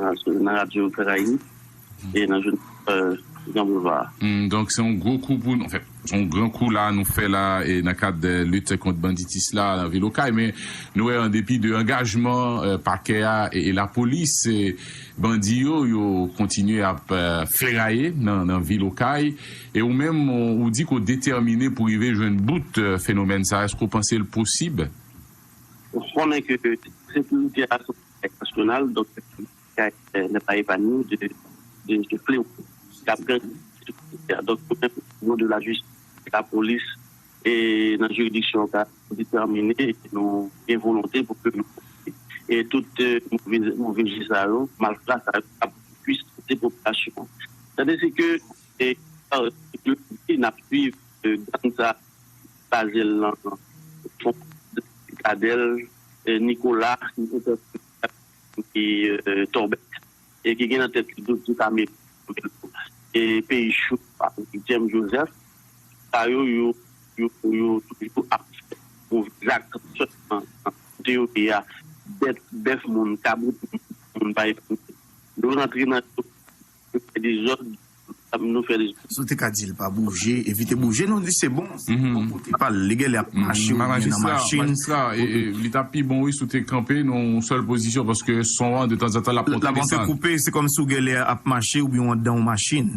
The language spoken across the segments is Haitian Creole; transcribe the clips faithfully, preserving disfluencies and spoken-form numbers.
nan, nan Radyo Karayib e nan jounen Gran Boulva. Hmm, donk, se yon gwo kou pou nou. Anfen, se yon gran kou la nou fè la e nan kad de lit kont banditis la nan vil Okay, men nou wè, an depi de angajman eh, pakè a e, e lapolis, eh, bandi yo, yo kontinye ap eh, feraye nan, nan vil Okay. E ou menm, ou, ou di ke w detèmine pou rive jwenn bout eh, fenomèn sa. Èske w panse l posib? Ou konnen ke sekirite a se yon bagay nasyonal, donk kay eh, n'est pas épargné de, de, de fléau. K ap grandi. Donk, nou menm, o nivo de lajistis, lapolis, e nan jiridiksyon ka detèmine e nou gen volonte pou ke nou e tout eh, move, move je sa yo, malfra sa yo, ap pwis de popilasyon. Tandis ke e, eh, n ap swiv eh, gang sa baze l nan fon Kadèl, eh, Nikola, ki eh, Tòbèt, e ki gen nan tèt li Dodji Kamelo, e Peyi Cho, James Joseph, sa yo, yo, yo, yo toujou ap fè move zak, sèlman kote yo ye a, bèt, bèf moun, kabrit moun, pa epanye. Yo rantre nan yo, yo fè dezòd, nou fè dezòd. Si w te ka di l pa bouje, evite bouje, non, di se bon, se bon kote pa l, li genlè ap mache oubyen nan machin. Majistra, majistra, e, e, li t ap pi bon, wi, si w te kanpe nan yon sèl pozisyon, paske son an, de tanzantan, l ap monte desann. L ap antrekoupe, se kòmsi w genlè ap mache oubyen w anndan yon machin.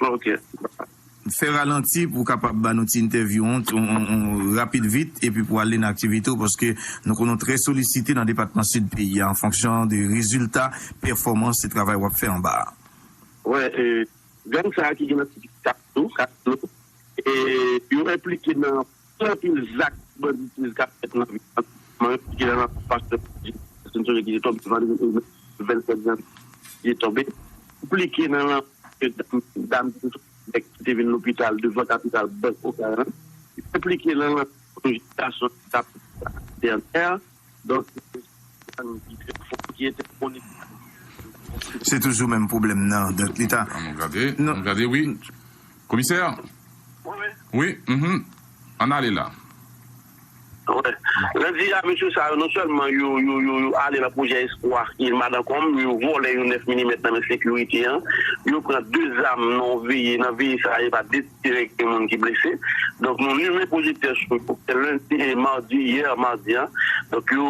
Ok. Fè ralanti pou w kapab ba nou ti entèvyou an, on, on, on, rapid vit, epi pou w ale nan aktivite w, paske nou konnen w trè solisite nan depatman Sid peyi a, an fonksyon de rezilta, pèfòmans e travay w ap fè anba a. Wè, e, gang sa a ki gen nan Kat Dlo, Kat Dlo, e, yo enplike nan anpil zak banditis k ap fèt nan vil la. Yo enplike nan lanmò pastè Jilès, nou sonje ki te tonbe vandredi vennsèt janvye, ki te tonbe. Enplike nan lanmò dam, dam ki te sot Kebèk ki te vin lopital devan kapital Bank Okay an. Yo enplike nan lanmò gason ki t ap dènè. Donk, se yon gang ki trè fò, ki entèkonekte. Se toujou menm pwoblèm nan. Donk, li ta... Ann gade, ann gade, wi. Komisè? Wi, wi. Wi, mhm. Ann ale la. Wi. Lendi a, mesye sa yo, non sèlman yo, yo, yo, yo ale nan pwojè Espwa, ki Madankonm, yo vòlè yon nèf milimèt nan men sekirite an, yo pran de zam nan yon veye, nan veye sa a, e pa de dirèk gen moun ki blese. Donk, nou limen pwojektè sou yo. Lendi e madi, yè madi a. Donk, yo,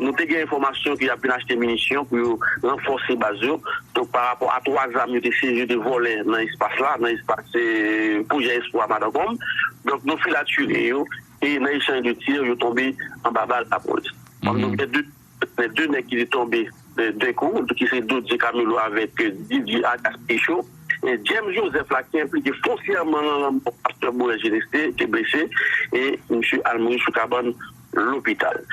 nou te gen enfòmasyon ke y ap vin achte minisyon pou yo ranfòse baz yo. Donk, pa rapò a twa zam yo te sezi, yo te vòlè nan espas la, nan espas, eh, pwojè Espwa Madankonm. Donk, nou filatire yo. E nan echanj de tir, yo tonbe anba bal lapolis. Kòm nou gen de de nèg ki te tonbe, eh, de kou, ki se Dodje Kamelo avèk, eh, Didye Agas Pecho. E James Joseph la ki enplike fonsyèman nan lanmò pastè Boyè Jeneste te blese e misye al mouri sou kabann lopital.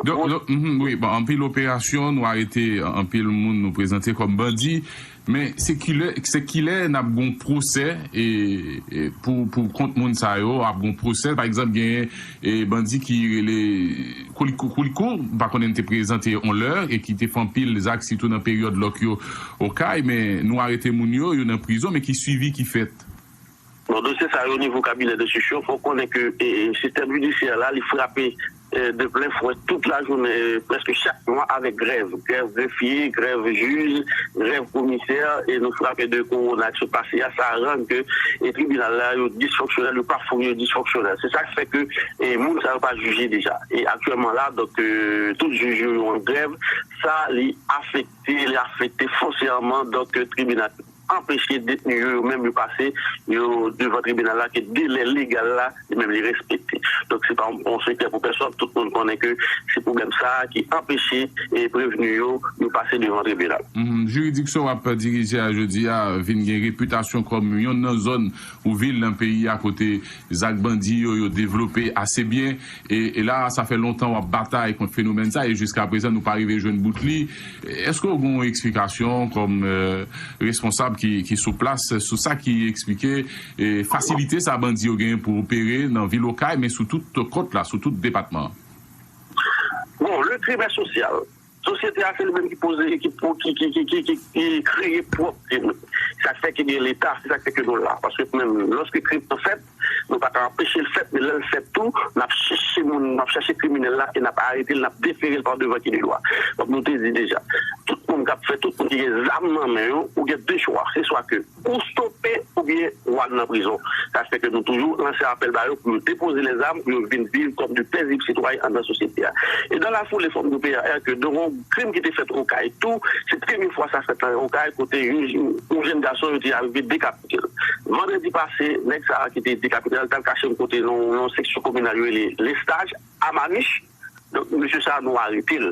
Donk, donk, mhm, wi, bon, anpil operasyon, nou arete anpil moun nou prezante kòm bandi, men se kilè, se kilè n ap gon pwosè e, e pou, pou kont moun sa yo, ap gon pwosè, pa egzanp, genyen e bandi ki rele Kouliko, Kouliko, m pa konnen, te prezante yon lè e ki te fè anpil zak, sitou nan peryòd lòk yo Okay, men nou arete moun yo, yo nan prizon, men ki swivi ki fèt? Bon, dosye sa yo, nivo kabinè enstriksyon, fò w konnen ke, e, e, sistèm jidisyè la, li frape, e, de plen fwè tout lajounen, e, prèske chak mwa avèk grèv. Grèv grefye, grèv jij, grèv komisè, e nou frape de kowona ki sot pase a, sa rann ke, e, tribinal la, yo disfonksyonèl, yo pa founi, yo disfonksyonèl. Se sa k fè ke, e, moun sa yo pa jije deja. E aktyèlman la, donk, e, tout jij yo, yo an grèv. Sa, li afekte, li afekte fonsyèman, donk, e, tribinal. Anpeche detni yo, yo menm yo pase, yo devan tribinal la, ke delè legal la, li menm li respekte. Donk, se pa yon, yon sekrè pou pèsòn, tout moun konnen ke se pwoblèm sa a ki anpeche, e, prevni yo, yo pase devan tribinal. Mhm. Jiridiksyon w ap dirije a jodi a vin gen repitasyon kòm yonn nan zòn ou vil nan peyi a kote zak bandi yo, yo devlope ase byen. E, e la, sa fè lontan w ap batay kont fenomèn sa, e jiskaprezan, nou pa rive jwenn bout li. Èske w gen yon eksplikasyon kòm, eh, responsab ki, ki sou plas sou sa ki eksplike, eh, fasilite sa bandi yo genyen pou opere nan vil Okay, men sou tout kòt la, sou tout depatman an? Bon, le krim est social. Sosyete a, se li menm ki poze, ki, ki, ki kreye pwòp krim. Se sa k fè ke gen Leta, se sa k fè ke nou la. Paske menm lòske krim nan fèt, nou pa ka anpeche l fèt, men lè l fèt tou, n ap chèche moun, n ap chèche kriminèl la e n ap arete l, n ap defere l pa devan ki de lwa. Kòm nou te di deja, tout fè tout moun ki gen zam nan men yo, ou gen de chwa. Se swa ke ou stope oubyen ou al nan prizon. Sa fè ke nou toujou lanse apèl ba yo pou yo depoze lèzam, pou yo vin viv kòm de pezib sitwayen anndan sosyete a. E dans la foulée, fò m di w, P A R, ke nan yon krim ki te fèt Okay tou, se premye fwa sa fèt nan Okay, kote yon, yon jèn gason yo te arive dekapite l. Vandredi pase, nèg sa a ki te dekapite a, l t al kache yon kote nan yon seksyon kominal yo rele Lestaj, a Manich. Donk, mesye sa a, nou arete l.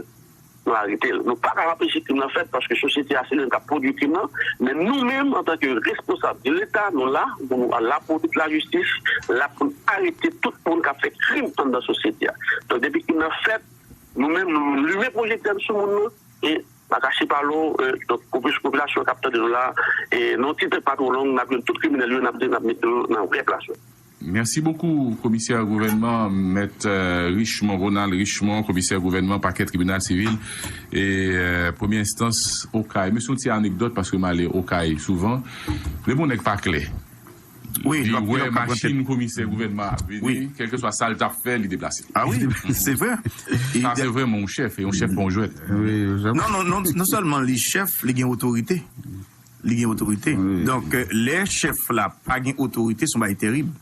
Nou arete l. Nou pa ka anpeche krim nan fèt paske sosyete a se li menm k ap pwodui krim nan, men nou menm, antanke responsab de Leta, nou la pou nou al la pou lajistis, la pou n arete tout moun k ap fè krim anndan sosyete a. Donk, depi krim nan fèt, nou menm, nou limen pwojektè n sou moun nan, e pa kache pa lo, e, donk, popi-, popilasyon k ap tande nou la, e, nan yon ti tan pa twò long, n ap jwenn tout kriminèl yo, n ap, n ap mete yo nan vrè plas yo. Mèsi bokou, komisè gouvènman, mèt, euh, Richemond, Ronald Richemond, komisè gouvènman pakè tribinal sivil e, euh, premyè enstans Okay. Mesye, yon ti anekdòt, paske m ale Okay souvan. Depi yon nèg pa klè, li wè machin komisè gouvènman ap vini, kèlkeswa sa l t ap fè, li deplase. Ah wi, se vre. Sa se vrèman yon chèf, e yon chèf pa yon jwèt. Non, non, non, non sèlman li chèf, li gen otorite. Li gen otorite. Donk, euh, lè chèf la pa gen otorite, se yon bagay terib.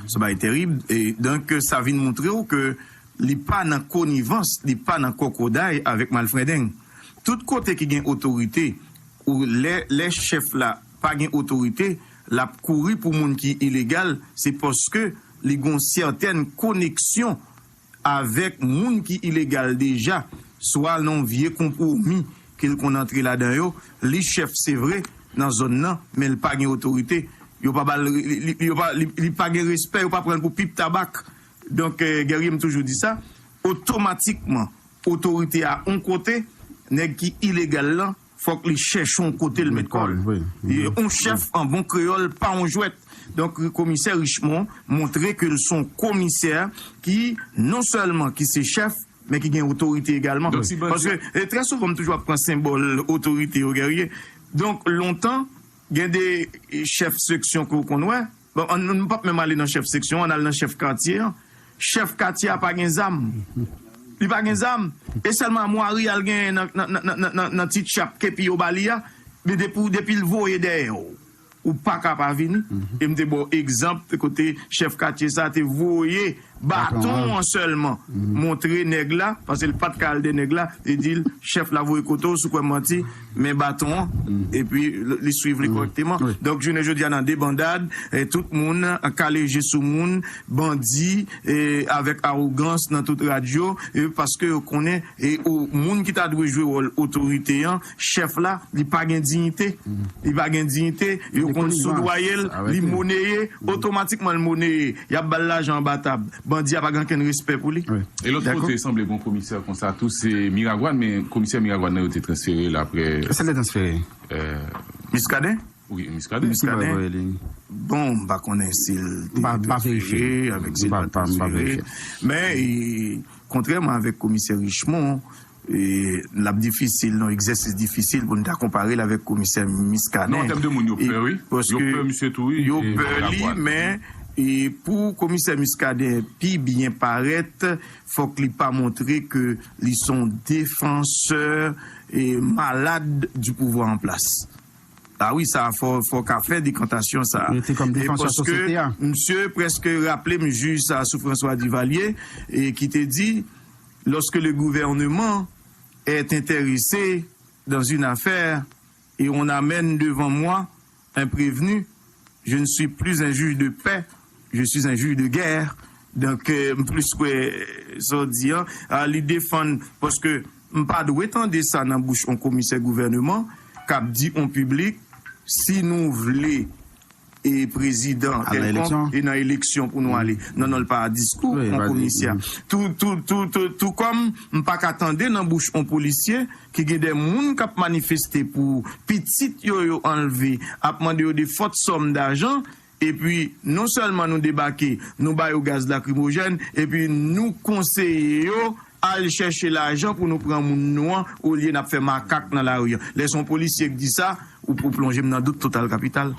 Se yon bagay terib. E donk, euh, sa vin montre w ke li pa nan konivans, li pa nan kòkòday avèk malfrendeng. Tout kote ki gen otorite, ou lè, lè chèf la pa gen otorite, l ap kouri pou moun ki ilegal, se paske li gen yon sètèn koneksyon avèk moun ki ilegal deja, swa nan yon vye konpwomi ke l konn antre ladan yo, li chèf se vre nan zòn nan, men l pa gen otorite. Yo pa ba l, li, li, yo pa, li, li pa gen respè, yo pa pran l pou pip tabak. Donk, eh, Guerrier, m toujou di sa, otomatikman, otorite a yon kote, nèg ki ilegal lan, fòk li chèche yon kote l met kò l. Yon chèf an bon kreyòl pa yon jwèt. Donk, komisè Richemond montre ke l se yon komisè ki, non sèlman ki se chèf, men ki gen otorite egalman. Paske, e, trè souvan, m toujou ap pran senbòl otorite yo, Guerrier. Donk, lontan, gen de chèf seksyon ke w konn wè. Bon, ann, nou p ap menm ale nan chèf seksyon an, ann al nan chèf katye an. Chèf katye a pa gen zam. Li pa gen zam. E sèlman amwari a l genyen nan, nan, nan, nan, nan, nan ti tchap kepi yo ba li a. Men depi, depi l voye dèyè w, ou pa ka pa vini. E m te ba w egzanp kote chèf katye sa a te voye baton an sèlman montre nèg la, paske l pa t ka al dèyè nèg la, li di l, chèf la voye kote w, si w kwè m manti, men baton an, epi l-, li swiv li kòrèkteman. Donk, jounen jodi a, nan debandad, eh, tout moun kale je sou moun, bandi, eh, avèk awogans nan tout rad yo, eh, paske yo konnen, eh, o-, moun ki ta dwe jwe wòl otorite an, chèf la, li pa gen diyite. Li pa gen diyite, yo konn soudwaye l, li moneye, otomatikman l moneye. Y ap ba l lajan anba tab. Bandi a pa gen okenn respè pou li. E lòt kote, sanble gen yon komisè konsa tou, se Miragwàn, men komisè Miragwàn nan yo te transfere l apre. Èske l te transfere? Miskaden? Wi, Miskaden. Miskaden. Bon, m pa konnen si l te transfere, avèk si l pa transfere. Men, e, kontrèman avèk komisè Richemond, e, l ap difisil, nan egzèsis difisil pou n ta konpare l avèk komisè Miskaden. Non, an tèm de moun, yo pè, wi. Yo pè misye tou, wi. Yo pè li, men, e, pou komisè Miskaden pi byen parèt, fòk li pa montre ke li se yon defansè, e, malad du pouvoir en place. Ah wi, sa, fò, fò ka fè dekantasyon sa. Li te kòm defansè sosyete a. Misye prèske raple m jij sa sou François Duvalier, e ki te di, lorsque le gouvernement est intéressé dans une affaire et on amène devant moi un prévenu, je ne suis plus un juge de paix, je suis un juge de guerre. Donk, euh, m plis kwè, euh, sa w di an, a, li defann, paske m pa dwe tande sa nan bouch yon komisè gouvèneman k ap di yon piblik, si nou vle, e prezidan kèlkonk, e nan eleksyon pou nou ale. Non, non, l pa diskou yon komisè. Tou, tou, tou, tou, tou kòm m pa ka tande nan bouch yon polisye ki gen de moun k ap manifeste pou pitit yo yo anlve, ap mande yo de fòt sòm dajan, epi non sèlman nou debake, nou ba yo gaz lakrimojèn, epi nou konseye yo al chèche lajan pou nou pran moun nou an, olye n ap fè makak nan lari an. Lè se yon polisye k di sa, ou, ou plonje m nan dout total kapital.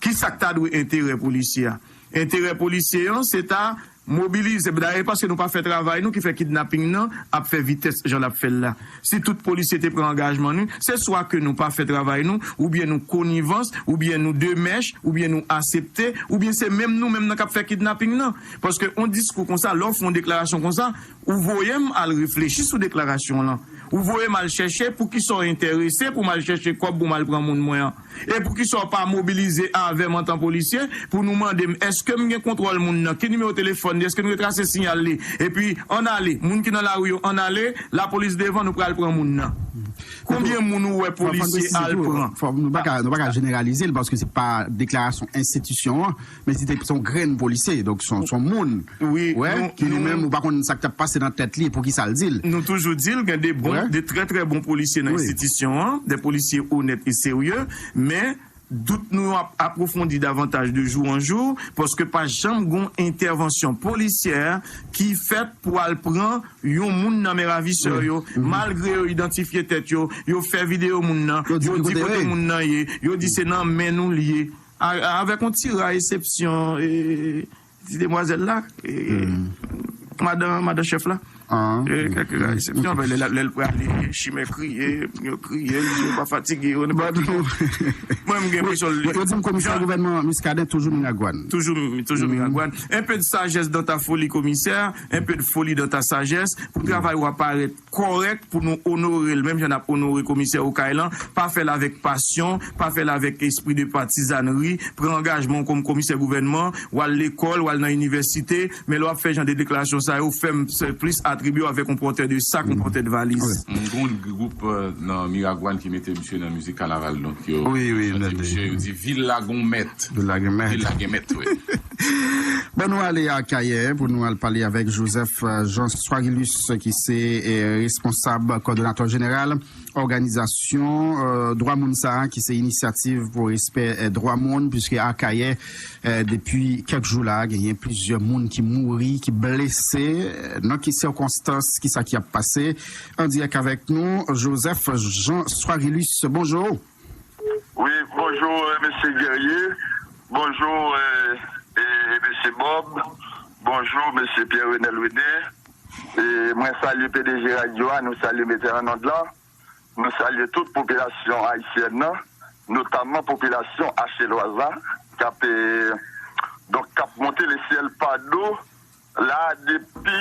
Kisa k ta dwe enterè polisye a? Enterè polisye an, se ta mobilize. Dayè, paske nou pa fè travay nou ki fè kidnaping nan ap fè vitès jan l ap fè l la. Si tout polisye te pran angajman nou, se swa ke nou pa fè travay nou, oubyen nou konivans, oubyen nou de mèch, oubyen nou asepte, oubyen se menm nou menm nan k ap fè kidnaping nan. Paske yon diskou konsa, lè w fè yon deklarasyon konsa, ou voye m al reflechi sou deklarasyon w lan. Ou voye m al chèche poukisa w enterese pou m al chèche kòb pou m al pran moun mwen an. E poukisa w pa mobilize avè m antan polisye pou nou mande m èske m gen kontwòl moun nan, ki nimewo telefòn li, èske nou retrase siyal li? Epi, ann ale, moun ki nan lari yo, ann ale, lapolis devan, nou pral pran moun nan. Konbyen moun ou wè polisye al pran? Fò nou pa ka, nou pa ka jeneralize l paske se pa deklarasyon enstitisyon an, men se te, se yon grenn polisye, donk se yon, se yon moun. Wi, wè, nou, ki li nou, menm, ou pa konn sa k t ap pase nan tèt li, poukisa l di l. Nou toujou di l, gen de bon, wè, de trè, trè bon polisye nan, wi, enstitisyon an, de polisye onèt e serye, men dout nou ap apwofondi davantaj de jou an jou, paske pa janm gon entèvansyon polisyè ki fèt pou al pran yon moun nan men ravisè, wi, yo, mhm, malgre yo idantifye tèt yo, yo fè videyo moun nan, yo di, yo di ki kote, kote, wi, moun nan ye, yo di se nan men nou l ye. A-, avèk yon ti ra esepsyon, e, ti demwazèl la, e, hmm, madan, madan chèf la. Ah, e, kèk ra esepsyon, ok, lè, lè l prale, chimè kriye, yo kriye, yo pa fatige, yo ne pa. Mwen, m gen enpresyon l. Yo di m komisè gouvènman Muscadin toujou Miragwàn. Toujou, toujou Miragwàn. Un peu de sagesse dans ta folie, commissaire, un peu de folie dans ta sagesse, pou travay ou a parèt kòrèk pou nou onore l, menm jan n ap onore komisè Okay lan, pa fè l avèk pasyon, pa fè l avèk espri de patizanri, pran angajman w kòm komisè gouvènman, w al lekòl, w al nan inivèsite, men lè w ap fè jan de deklarasyon sa yo, fè m se plis atribye w avèk yon pòtè de sak, yon pòtè de valiz. Wi. M gen yon gwoup, euh, nan Miragwàn ki mete misye nan mizik kanaval, donk yo, wi, wi, chante misye, yo di, vil la gon mèt. Vil la gen mèt. Vil la gen mèt, wi. Bon, nou ale Akayè pou nou al pale avèk Joseph, euh, Jean Soirilus, ki se, eh, responsab, kòdonatè jeneral òganizasyon, euh, dwa moun sa a, ki se Inisyativ pou Respè, eh, Dwa Moun, piske Akayè, eh, depi kèk jou la, genyen plizyè moun ki mouri, ki blese, eh, nan ki sèkonstans, ki sa ki ap pase? An dirèk avèk nou, Joseph Jean Soirilus, bonjou. Wi, bonjou, euh, mesye Guerrier. Bonjou, euh, e, mesye Bob. Bonjou, mesye Pierre Renel René. E mwen salye P D G radyo a, nou salye metè an ond la. Nou salye tout popilasyon ayisyèn nan, notamman popilasyon achelwaz la, k ap, e, donk, k ap monte lesyèl pa do. La, depi,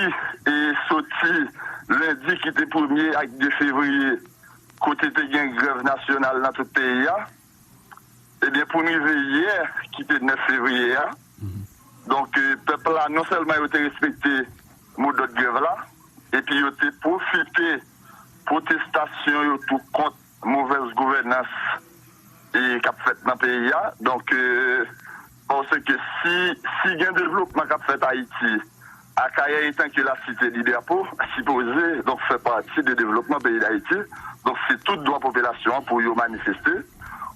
e, soti lendi ki te premye ak de fevriye, kote te gen grèv nasyonal nan tout peyi a, ebyen, pou n rive yè, ki te nèf fevriye a, donk, e, pèp la, non sèlman yo te respekte modòd grèv la, epi yo te pwofite pwotestasyon yo tou kont movèz gouvènans e k ap fèt nan peyi a. Donk, e, paske si, si gen devlopman k ap fèt Ayiti, Akayè etanke lasite di drapo, sipoze, donk, fè pati de devlopman peyi Dayiti. Donk, se tout dwa popilasyon an pou yo manifeste,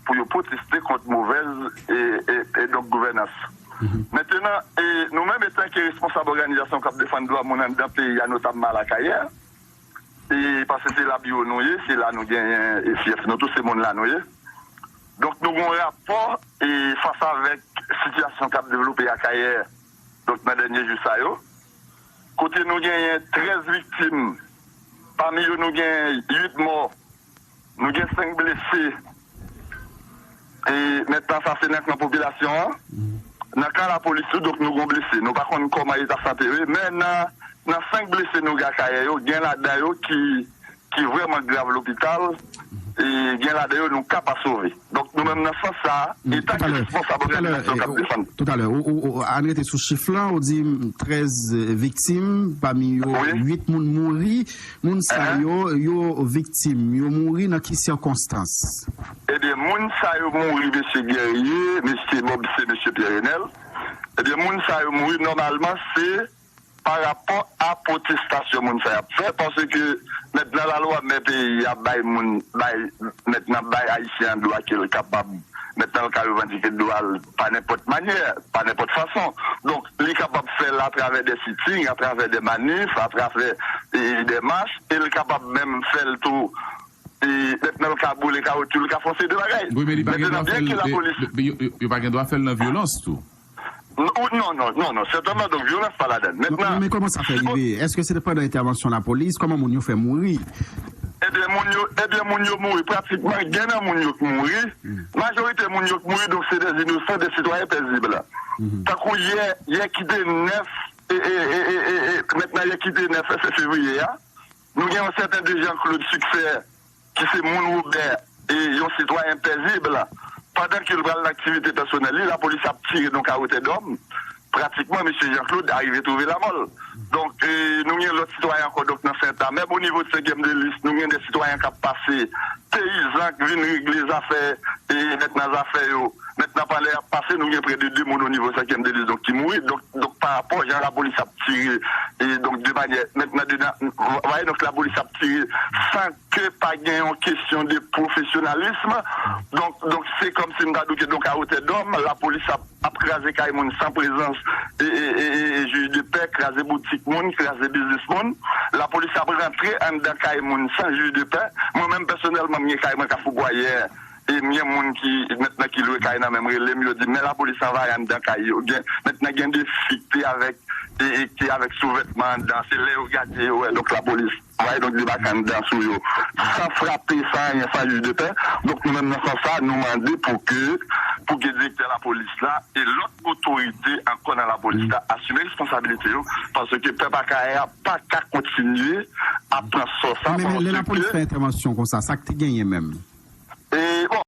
pou yo pwoteste kont movèz e, e, e donk, gouvènans. Mhm. Mentenan, e, nou menm etanke responsab òganizasyon k ap defann dwa moun anndan peyi a, notamman Akayè, e paske se la biwo nou ye, se la nou genyen, e, fyèf nou tou, se moun la nou ye. Donk, nou gen yon rapò, e, fas avèk sitiyasyon k ap devlope Akayè, donk, nan dènye jou sa yo, kote nou genyen trèz viktim, pami yo nou gen uit mò, nou gen senk blese. E mentnan sa se nan kan popilasyon an. Nan kan lapolis tou, donk, nou gen blese. Nou pa konn kòman eta sante yo ye, men nan, nan senk blese nou gen Akayè yo, gen ladan yo ki, ki vrèman grav lopital, e gen ladan yo nou ka pa sove. Donk, nou menm nan sans sa a, etanke responsab òganizasyon k ap defann. Toutalè, ou, ou, ou, ann rete sou chif lan, ou di trèz viktim, pami yo uit moun mouri. Moun sa yo, yo viktim, yo mouri nan ki sèkonstans? Ebyen, moun sa yo mouri, mesye Guerrier, mesye Bob, se mesye Pierre Renel. Ebyen, moun sa yo mouri, nòmalman, se pa rapò a pwotestasyon moun sa yo ap fè, paske mentnan lalwa men peyi a bay moun, bay, mentnan bay Ayisyen an dwa ke l kapab, mentnan l ka revandike dwa l pa nenpòt manyè, pa nenpòt fason. Donk, li kapab fè l atravè de sitting, atravè de manif, atravè, e, de mach, e l kapab menm fè l tou, e, mentnan l ka boule kawotchou, l ka fè yon seri de bagay. Wi, men li pa gen dwa fè l, byenke lapolis, yo, yo, yo pa gen dwa fè l nan vyolans tou. Non, non, non, non, non, sètènman, donk, vyolans pa ladan. Mentnan, men kòman sa fè rive? Èske se te pandan entèvansyon lapolis? Kòman moun yo fè mouri? Ebyen, moun yo, ebyen, moun yo mouri. Pratikman, gen nan moun yo k mouri. Majorite moun yo k mouri, donk, se de inosan, de sitwayen pezib. Tankou yè, yè ki te nèf, e, e, e, e, e, e, mentnan, yè ki te nèf fevriye a, nou gen yon sèten de Jean Claude Succès, ki se moun Wobè, e yon sitwayen pezib, pandan ke l pral nan aktivite pèsonèl li, lapolis ap tire donk a wotè dòm. Pratikman, mesye Jean Claude arive twouve lamò l. Donk, e, nou gen lòt sitwayen ankò, donk, nan Sentlamè, o nivo de senkyèm de lis, nou gen de sitwayen k ap pase, peyizan k vin regle zafè, e, mentnan zafè yo. Mentnan, pandan y ap pase, nou gen prè de de moun o nivo senkyèm de lis, donk, ki mouri. Donk, donk, pa rapò jan lapolis ap tire, e, donk, de manyè, mentnan, de, va-, va-, donk, lapolis ap tire san ke pa gen yon kesyon de pwofesyonalis. Donk, donk, se kòmsi m ta di w ke, donk, a wotè dòm, lapolis ap, ap kraze kay moun san prezans, e, e, e, e, e jij de pè, kraze boutik moun, kraze biznis moun. Lapolis ap rantre anndan kay moun san jij de pè. Mwen menm, pèsonèlman, m gen kay mwen Kafou Bwayè, e m gen moun ki, mentnan, ki lwe kay nan men m, rele m, yo di, men lapolis anvayi anndan kay yo. Gen, mentnan, gen de fi ki te avèk, e, e ki te avèk souvètman anndan. Se lè yo gade, yo wè, donk, lapolis anvayi, donk, debake anndan sou yo. San frape, san anyen, san jij de pè. Donk, nou menm, nan sans sa, nou mande pou ke, pou ke direktè lapolis la e lòt otorite ankò nan lapolis la asime responsabilite yo, paske pèp Akayè a pa ka kontinye ap pran sò sa. Men lè, lè lapolis fè entèvansyon konsa, sa k te genyen menm? E, bon,